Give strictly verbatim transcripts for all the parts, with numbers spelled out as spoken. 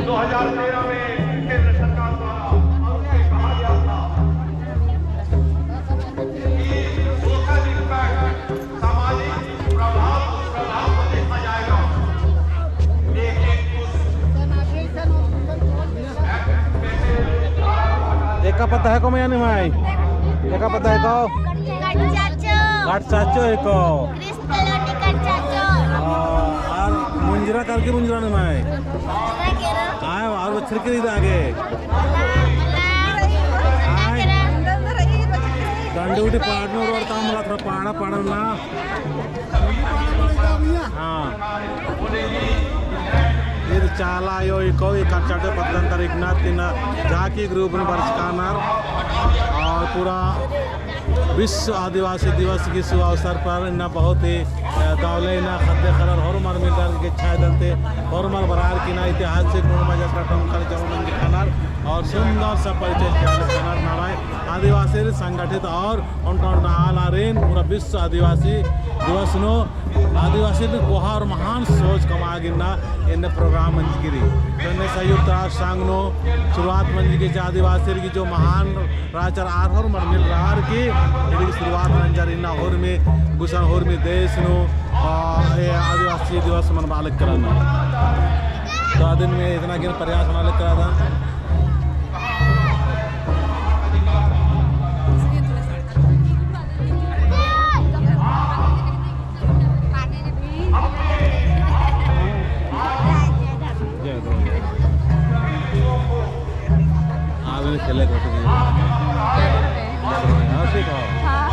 दो हज़ार तेरह में केंद्र सरकार द्वारा और उसमें कहा गया था कि social impact, सामाजिक प्रभाव, दुष्प्रभाव को देखा जाएगा। एक एक कुछ एका पता है को मया निम्है? एका पता है को? गट चाचो। गट चाचो है को? कॉलोनी का चाचो। आ, आर मुंजरा करके मुंजरा निम्है? आय, आर बछर के इदा गे। आय। डंडी उठी पाड़नो रोड ता मला थोड़ा पाड़ा पाड़ा ना। हाँ। ईद चाला आयो इको, ई कच्चा के पत्तन तारीख ना तीन झांकी group नू बरचका रअनर और पूरा विश्व आदिवासी दिवस की शुभ अवसर पर इन्ना बहुत ही, अ, दवले इन्ना ख़द्द ख़र्रर होरमर मिलरअर की छाय दलते होरमर बरअर की इन्ना ऐतिहासिक मुड़मा जतरा टोंका जमा मंजका रअनर और सुंदर सा परिचय चिआ लगनर नम्है आदिवासी संगठित और ओन्टा ओन्टा आल आरिन पूरा विश्व आदिवासी दिवस नू आदिवासी नू कोहा और महान सोच कमआ गे इन्ना एन्ने program मंजकी रई। तो एन्ने संयुक्त राष्ट्र संघ नू शुरुआत मंजकी जे आदिवासी की जो महान राजर आर होरमर मिलरअर की एन्ने शुरुआत मंजर इन्ना होरमी गुसन होरमी देश नू, आ, ए आदिवासी दिवस मनबआ लगनर। तो अदिन में इतना गे प्रयास नना लगनर। आज में खेले को तो नहीं। हाँ, ठीक है। हाँ।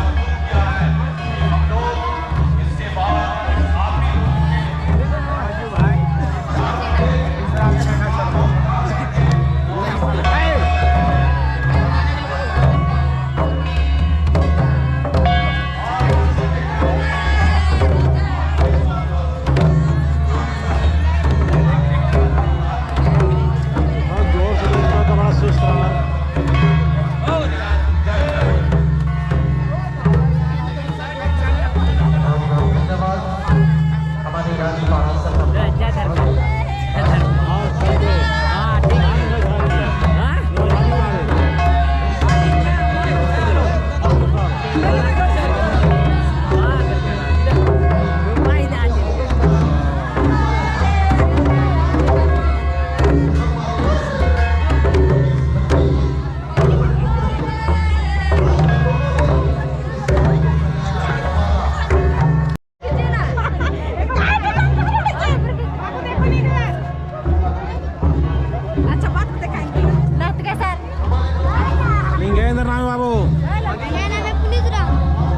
लिंगेंद्र नाम बाबू।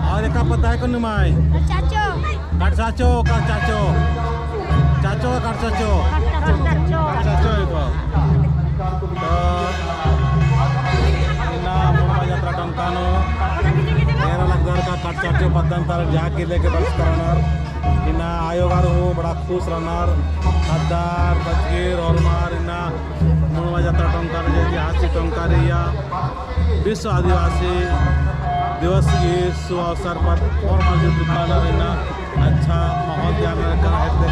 और एका पता है कौन माय? चाचो। कट चाचो, कट चाचो। चाचो, कट चाचो। कट चाचो। कट चाचो है तो। तो इन्ना मुड़मा जतरा टोंका नू एरा लगदर का कट चाचो पद्दन तार झांकी लेके बरचका रअनर। इन्ना आयोगर हूँ बड़ा खुश रअनर। ख़द्दर, बचगिर, होरमर इन्ना मुड़मा जतरा टोंका नू जे ऐतिहासिक टोंका रई या विश्व आदिवासी दिवस की शुभ अवसर पर होरमर जो दुकान रई इन्ना अच्छा माहौल तैयार नना हेतु।